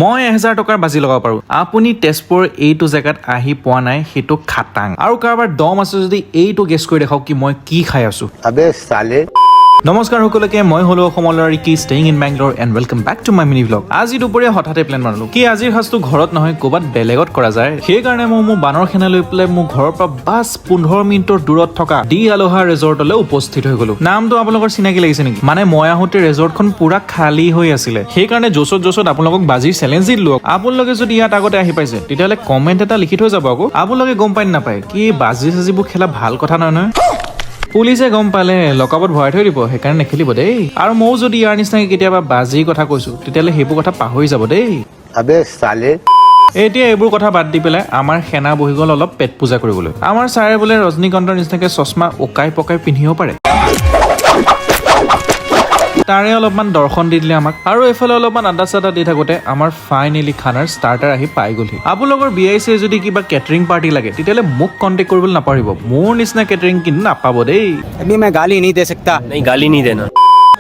মই 1000 টকাৰ বাজি লগাব পাৰোঁ, আপুনি তেজপুৰ এইটো জেগাত আহি পোৱা নাই, সেইটো খাটাং। আৰু কাৰোবাৰ দম আছে যদি এইটো গেছ কৰি দেখাওক কি মই কি খাই আছো। अबे साले। নমস্কাৰ সকলোকে, মই হ'লো অসমৰ ল'ৰা Ricky, staying in Bangalore, and welcome back to my mini vlog. আজি দুপৰীয়া হঠাতে প্লেন বনালো কি আজিৰ সাজটো ঘৰত নহয়, ক'ৰবাত বেলেগত কৰা যায়। সেইকাৰণে মই মোৰ বানৰ সেনা লৈ পেলাই মোৰ ঘৰৰ পৰা বাছ 15 মিনিটৰ দূৰত থকা দি আলোহা ৰেজৰ্টলৈ উপস্থিত হৈ গ'লো। নামটো আপোনালোকৰ চিনাকি লাগিছে নেকি? মানে মই আহোঁতে ৰেজৰ্টখন পুৰা খালী হৈ আছিলে। সেইকাৰণে জোচত জোচত আপোনালোকক বাজিৰ চেলেঞ্জ দি দিলো। আপোনালোকে যদি ইয়াত আগতে আহি পাইছে, তেতিয়াহ'লে কমেণ্ট এটা লিখি থৈ যাব আকৌ। আপোনালোকে গম পাই নে নাপায় কি বাজি চাজিবোৰ খেলা ভাল কথা নহয় নহয়। পুলিচে গম পালে লকআপত ভৰাই থৈ দিব, সেইকাৰণে নেখেলিব দেই। আৰু ময়ো যদি ইয়াৰ নিচিনাকে কেতিয়াবা বাজিৰ কথা কৈছো, তেতিয়াহ'লে সেইবোৰ কথা পাহৰি যাব দেই। अबे साले। এতিয়া এইবোৰ কথা বাদ দি পেলাই আমাৰ সেনা বহি গ'ল অলপ পেট পূজা কৰিবলৈ। আমাৰ ছাৰে বোলে ৰজনীকান্তৰ নিচিনাকে চশমা উকাই পকাই পিন্ধিব পাৰে, তাৰে অলপমান দৰ্শন দি দিলে আমাক। আৰু এইফালে অলপমান আড্ডা চাড্ডা দি থাকোঁতে আমাৰ ফাইনেলি খানাৰ ষ্টাৰ্টাৰ আহি পাই গ'লহি। আপোনালোকৰ বিয়াই চিয়াই যদি কিবা কেটাৰিং পাৰ্টি লাগে, তেতিয়াহ'লে মোক কণ্টেক্ট কৰিবলৈ নাপাহৰিব। মোৰ নিচিনা কেটাৰিং কিন্তু নাপাব দেই। अभी मैं गाली नहीं दे सकता। नहीं, गाली नहीं देना।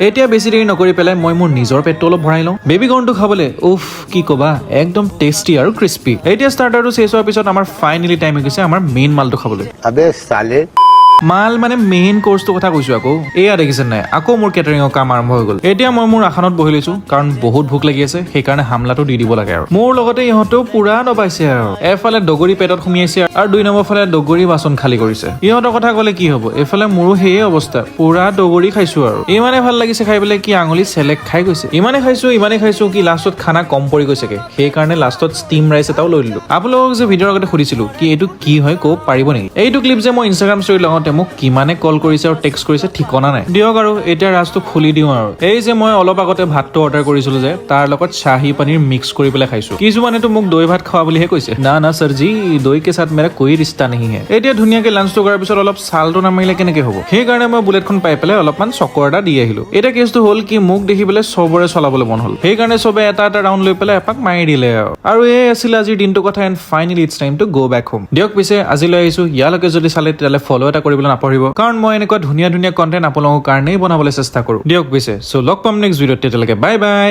এতিয়া বেছি দেৰি নকৰি পেলাই মই মোৰ নিজৰ পেটটো অলপ ভৰাই লওঁ। বেবী কৰ্ণটো খাবলৈ উফ, কি ক'বা, একদম টেষ্টি আৰু ক্ৰিস্পি। এতিয়া ষ্টাৰ্টাৰটো শেষ হোৱাৰ পিছত আমাৰ ফাইনেলি টাইম হৈ গৈছে আমাৰ মেইন মালটো খাবলৈ। अबे साले। মাল মানে মেইন কৰ্চটোৰ কথা কৈছো আকৌ। এয়া দেখিছে নাই, আকৌ মোৰ কেটাৰিঙৰ কাম আৰম্ভ হৈ গ'ল। এতিয়া মই মোৰ আসনত বহি লৈছো, কাৰণ বহুত ভোক লাগি আছে। সেইকাৰণে হামলাটো দি দিব লাগে। আৰু মোৰ লগতে ইহঁতেও পুৰা দবাইছে। আৰু এফালে দগৰি পেটত সুমিয়াইছে আৰু দুই নম্বৰ ফালে দগৰি বাচন খালী কৰিছে। ইহঁতৰ কথা ক'লে কি হ'ব, এইফালে মোৰো সেয়ে অৱস্থা। পুৰা দগৰি খাইছো আৰু ইমানে ভাল লাগিছে খাই পেলাই কি আঙুলি চেলেক খাই গৈছে। ইমানে খাইছো, ইমানে খাইছো কি লাষ্টত খানা কম পৰি গৈছেগে। সেইকাৰণে লাষ্টত ষ্টিম ৰাইচ এটাও লৈ দিলো। আপোনালোকক যে ভিডিঅ'ৰ আগতে সুধিছিলো কি এইটো কি হয়, ক'ব পাৰিব নেকি? এইটো ক্লিপ যে মই ইনষ্টাগ্ৰাম ষ্টৰী লগাওঁতে মোক কিমানে কল কৰিছে আৰু টেক্সট কৰিছে, ঠিকনা নাই। দিয়ক, আৰু এতিয়া ৰাজটো খুলি দিওঁ। আৰু এই যে মই অলপ আগতে ভাতটো অৰ্ডাৰ কৰিছিলো যে, তাৰ লগত চাহী পনীৰ মিক্স কৰি পেলাই খাইছো। কিছুমানেতো মোক দৈ ভাত খোৱা বুলিহে কৈছে। ना ना सर जी, दही के साथ मेरा कोई रिश्ता नहीं है। এতিয়া ধুনীয়াকে লাঞ্চটো কৰাৰ পিছত অলপ ছালটো নামাৰিলে কেনেকে হ'ব? সেইকাৰণে মই বুলেটখন পাই পেলাই অলপমান চকৰ এটা দি আহিলো। এতিয়া কেছটো হ'ল কি, মোক দেখি পেলাই চবৰে চলাবলৈ মন হ'ল। সেইকাৰণে চবে এটা এটা ৰাউণ্ড লৈ পেলাই এপাক মাৰি দিলে। আৰু এই আছিলে আজিৰ দিনটোৰ কথা, and finally it's time to go back home. দিয়ক পিছে, আজিলৈ আহিছো। ইয়ালৈকে যদি চালে, তেতিয়াহ'লে ফ'ল' এটা কৰিবলৈ নাপাহৰিব, কাৰণ মই এনেকুৱা ধুনীয়া ধুনীয়া কণ্টেণ্ট আপোনালোকৰ কাৰণেই বনাবলৈ চেষ্টা কৰোঁ। দিয়ক পিছে, চ' লগ পাম নেক্সট ভিডিঅ'ত। তেতিয়ালৈকে বাই বাই।